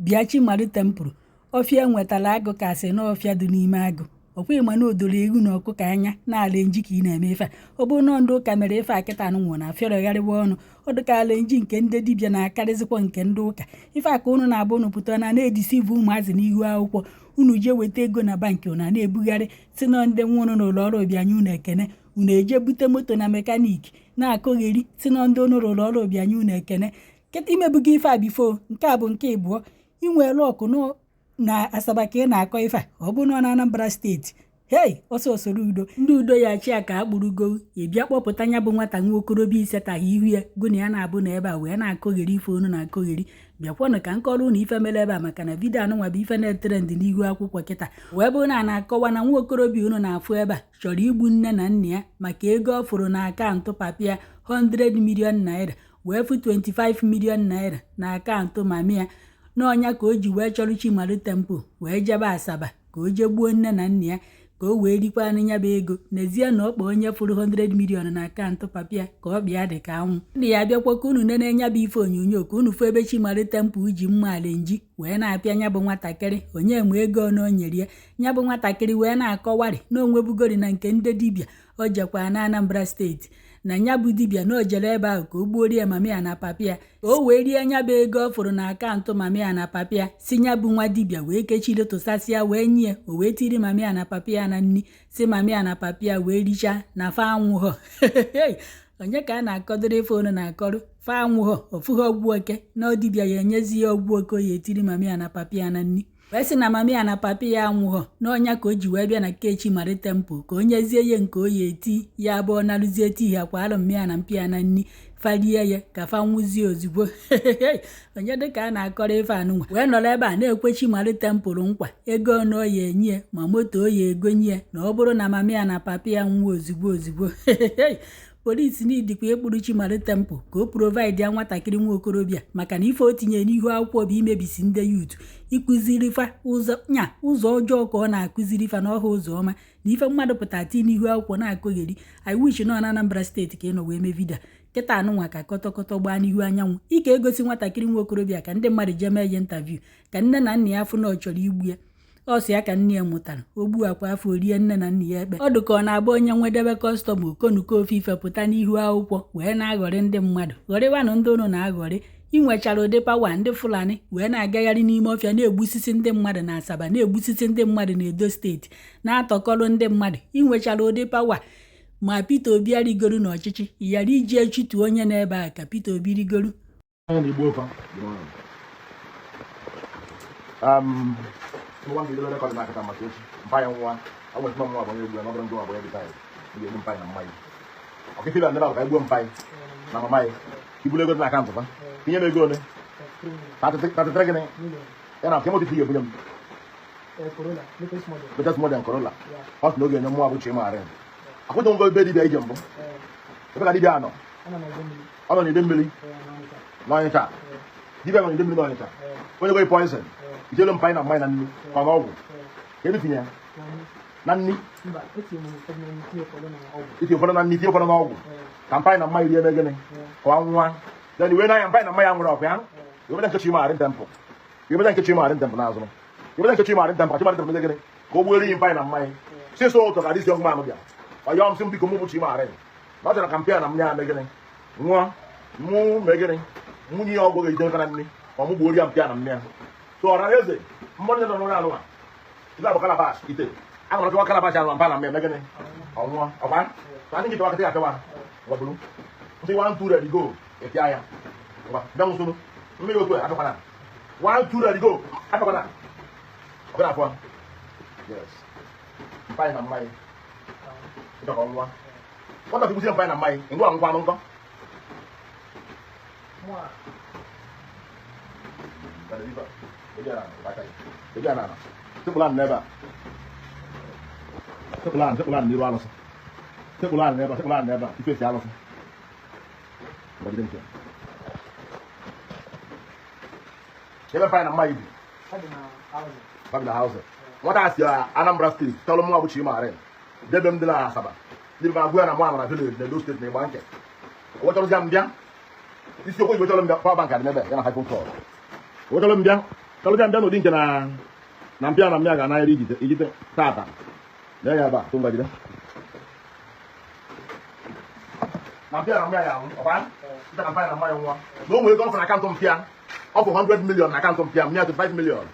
Bịa Chimaru Temple, ọfịa enwetala agụ ka asị na ọfịa dị n'ime agụ. Ọkwa ịma na odoro ewu na ọkụkọ anya na arrange ka ị na-eme ife a. Ọ bụrụ na ndị ụka mere ife a kịta anụnwụ na afịọrọgharịwa ọnụ. Ọ dịka arrange nke ndị dibịa na-akarịzikwa nke ndị ụka. Ife a ka unu na-abụ unu pụta na na-edeceive ụmụazị n'ihu akwụkwọ. Unu jee weta ego na bank, unu a na-ebugharị si nọ ndị nwụrụ n'ụlọ ọrụ bịanye unu ekene. Unu eje bute moto na mechanic na-akụgheri si nọ ndị unu rụrụ ọrụ bịanye unu ekene. Kịta imebugo ife a before, nke a bụ nke ịbụọ. Inwe luck na Asaba ka ị na-akọ ife a. Ọ bụrụ na ọ na Anambra State, hei, ọsọ soro udo ndị udo ya chi a ka akpụrụgo. Ị bịa kpọpụta ya bụ nwata nwa okorobịa isetaghị ihu ya gụ na ya na-abụ na ebe a wee na-akọgheri ife unu na-akọgheri. Bịakwanụ ka nkọrọ unu ife mere ebe a, maka na video anụnwa bụ ife na-etrend n'ihu akwụkwọ kịta, wee bụrụ na a na-akọwa na nwa okorobịa unu na-afụ ebe a chọrọ igbu nne na nna ya maka ego ọ fụrụ na account papa ya, 100 million naira, wee fụ 25 million naira na account mummy ya. N'ọnya ka o ji wee chọrọ Chimaru Temple wee jebe Asaba ka o jee gbuo nne na nna ya ka o wee rikwa anya bụ ego. N'ezie na ọkpa onye fụrụ 100 million na account papa ya ka ọ bịa dị ka anwụ ndị ya. Bịakwa ka unu nene nya bụ ife onyonyo, ka unu fụ ebe Chimaru Temple ji mma arrange wee na-apịa nya bụ nwatakịrị. Onye ma ego ọ na o nyere ya, nya bụ nwatakịrị wee na-akọwarị na onwebugori na nke ndị dibịa o jekwa na Anambra State, na nya bụ dibịa na o jere ebe ahụ ka o gbuorie mummy ya na papa ya, ka o wee rie nya bụ ego ọ fụrụ na account mummy ya na papa ya. Si nya bụ nwa dibịa wee kechiri tụsasịa wee nye, o wee tiri mummy ya na papa ya na nni, si mummy ya na papa ya wee richaa na fa anwụghọ. Onye ka a na-akọdoro ife unu na-akọrọ? Fa anwụghọ, ofughị ọgwụ oke na ọ dibịa ya enyezi ya ọgwụ oke o ya etiri mummy ya na papa ya na nni, wee sị na mummy ya na papa ya anwụghọ. N'ọnya ka o ji wee bịa na nke Chimaru Temple ka o nyezie ya nke o ya eti ya abụọ narụzie tii ha kwa alụ mmịa na mpịa na nni, farie ya ka fa nwụzie ozugbo. Onye dịka a na-akọrọ ife anụnwa wee nọrọ ebe a na-ekwe Chimaru Temple nkwa ego one ọ ya enye ma moto o ya egonye na ọ bụrụ na mummy ya na papa ya nwụọ ozugbo ozugbo. Polisi n'idikwa ịkpụrụ Chimaru Temple ka o provide ya nwatakịrị nwa okorobịa, maka na ife o tinye n'ihu akwụkwọ bụ imebisi ndị youth, ịkụziri fa ụzọ nya ụzọ ọjọọ ka ọ na-akụziri fa n'ọha ụzọ ọma na ife mmadụ pụta tii n'ihu akwụkwọ na-akụgheri. I wish nọ na Anambra State ka ị nọ wee mee video kịta anụnwa, ka kọtọkọtọ gbaa n'ihu anyanwụ ike egosi nwatakịrị nwa okorobịa ka ndị mmadụ jee mee ya interview, ka nne na nna ya fụ na ọ chọrọ igbu ya. Ọ sị ya ka nne ya mụtara o gbuo akwa afọ rie nne na nna ya ekpe. Ọ dị ka ọ na-agba onye nwedebe customer okonuko ofe ife pụta n'ihu akwụkwọ wee na-aghọrị ndị mmadụ. Ghọrịwanụ ndị ụnụ na-aghọrị. Ị nwechara ụdị power ndị Fulani wee na-agagharị n'ime ọfịa na-egbusisi ndị mmadụ na Asaba, na-egbusisi ndị mmadụ na Edo State, na-atọkọrọ ndị mmadụ. Ị nwechara ụdị power ma Peter Obi arigoro n'ọchịchị, ị ghara iji echitu onye n'ebe a ka Peter Obi rigoro. Na igbo ofe ngwa nke idebe record na-akata maka echi. Mpa ya nwa ọ nwere nwa bụ onye egbu ya na ọ bụrụ ndị nwa bụ onye dị taị ga-egbu mpa ya na mma ya. Ọkịta ịbịa ndị ka egbuo mpa ya na mama ya, ibulu ego dị na account fa. Tinye m ego ole? 33 gịnị ya na nke moto ga-ebunye m? Corolla, latest model. Latest model Corolla. Yeah. Ọ sị na oge enye mmụọ bụ Chimarin akwụkwọ ngo ebe dibịa ije mbụ. Ebe ka dibịa nọ? Ana m ede mmiri. Ọ nọ n'ide mmiri. N'Ọnịcha. N'Ọnịcha. Dibịa nọ n'ide mmiri n'Ọnịcha. Onye goghị poison ijelu mpa na mmanya na nnu ka ọ na ọgwụ ka ebe tinye ya? Na na nni. Mba, etinye m ụfọdụ na nri, tinye ụfọdụ na ọgwụ. Itinye ụfọdụ na nni, tinye ụfọdụ n'ọgwụ ka mpa na mmanya rie eme gịnị? Ka ọ nwa. Then iwe n'anya mpa na mmanya nwụrụ ọkụ ya. Iwebeta nke Chimarin Temple, iwebeta nke Chimarin Temple n'azụ, iwebeta nke Chimarin Temple ka Chimarin Temple mee gịnị? Ka o gbuoro iyi mpa na mmanya si so ụtọ ka this young man bịa ọyọ m sị m biko, mụ bụ Chimarin na ọ chọrọ ka mpịa na mmanya mee gịnị? Nwụọ. Mụ mee gịnị? Nwunye ya ọgwụ ga-ejide na nni ma mụ gbuoro ya mpịa na mmanya. So ọra na eze mmọnụ nọ n'ụlọ anụwa ibe abụ calabash ite a nwere chọwa calabash anụ mpa na mmanya mee gịnị? Ọnwụọ ọkwa ka ndị nkịta wakịta ya apịawa. Ngwa, buru nsị, 1 2 ready go. Ịpịa ya. Ngwa, bịa nwụsụrụ mmiri otu a, apịakwana. 1 2 ready go. Apịakwana ọbịa afọ. Yes, mpa na mmanya ịchọ ka ọnwụọ nwata tukwuzie mpa na mmanya ngwa ngwa anụ nkọ. Mụ a, Sekpụla n'ebe a, sekpụla, sekpụla n'iru alụsị, sekpụla n'ebe a, sekpụla n'ebe a, ife esi alụsị. Gbagide nke ebe mpa na mmanya bi. Ọ dị na housing. Babi na house. Nwata a si Anambra State tọrọ mụ bụ Chimarin debe m dị na Asaba, ndị be agwụ ya na mụ na village na Edo State na Igba nke wetọrọzịa m bịa. Isiokwu ji wetọrọ m bịa, power bank adị n'ebe ya na iPhone 12 wetọrọ m bịa. Kalụja mbịa n'ụdị nke na na mpịa na mmịa ga-anarị ijite ijite tata. Lee ya ebe a, tụ ngwa jide. Na mpịa na mmịa ya anwụ, ọkwa? Nta na mpịa na mmịa nwa. Na o nwere ego ọ fụrụ na akaụntụ mpịa, ọ bụ 100 million na akaụntụ mpịa, mmịa 25 million.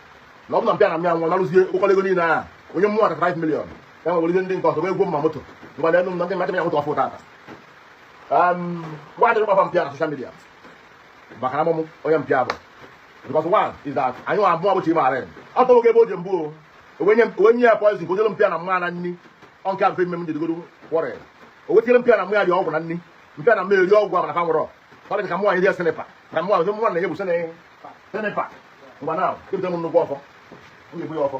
Na ọ bụ na mpịa na mmịa nwa narụzie ụkọrọ ego niile a, onye mmụọ 35 million. Ya nwere ihe ndị nke ọzọ wee gwuo mma moto. Ngwa lee m na ndị mmadụ ya moto ọfụ tata. Why don't you mpịa na social media? Maka na amụmụ onye mpịa bụ. Because one is that anyị nwa abụọ bụ Chimarin. Ọ tọrọ oge ebe o ji mbụ o. Onye nye ya poison ka o jere mpịa na mma na nni. Ọ nke a mfe mme m jidigoro kwọrọ. O wetinyere mpịa na mma ya dị ọgwụ na nni. Mpịa na mma eri ọgwụ a mana fa nwụrọ. Ọ dị ka mụ anyị dị senepa. Ka mụ ahụ mụ na-enye bụ senepa. Ngwa na kepụta m nnukwu ọfọ. M ga-ebu ya ọfọ.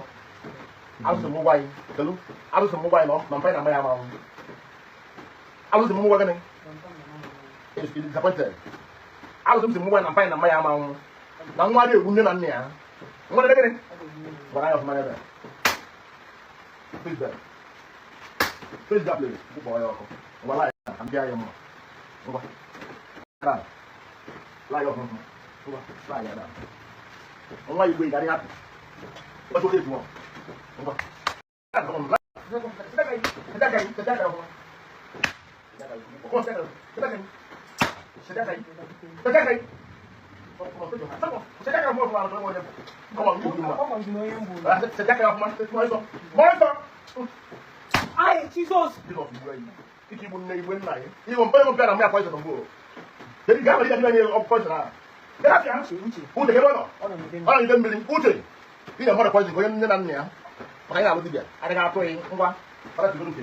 Alụsị m ụgwọ anyị. Kelu. Alụsị m ụgwọ anyị na mpa na mma ya ama anwụ. Alụsị m ụgwọ gịnị? Is disappointed. Alụsị m si m ụgwọ na mpa na mma ya ama anwụ. Na nwa dị egwu nne na nna ya. Nwa dị gịnị? Gwara ya ọfụma n'ebe. Face them. Face that place. Kpọọ ya ọkụ. Ngwa laa ya ka m bịa ya mma. Ngwa. Laa. Laa ya ọfụma. Ngwa. Laa ya daa. Nwa igwe garị hapụ. Ngwa chọọ etu ọ. Ngwa. Ai, Jesus! Uche, Uche. Ọ nọ n'ide Mmiri uche ị na-emere poison ka onye nne na nna ya maka anyị na-alụ dibịa adịghị atụ ya ngwa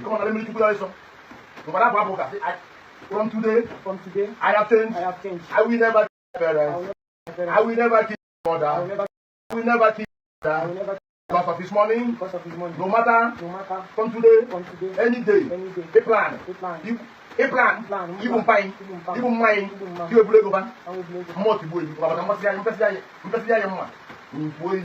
kọma na mmiri chukwu ya ịsọ ngwa na-abụ abụ ụka sị, from today From today, I have changed. I have changed. I will never kill I parents. will never, I will never kill I mother. will never, I will never kill I mother will never, because of his money. because of his money. No matter No matter, from today, from today, any day, any day, a plan, a plan, a plan, plan, ibu mpaị, ibu mpa, ibu mmanya, ibu mma, ibu ebulu ego ba, I will bless mmụọ tigbuo eyi, maka mmasị ya mma, mgbuo eyi.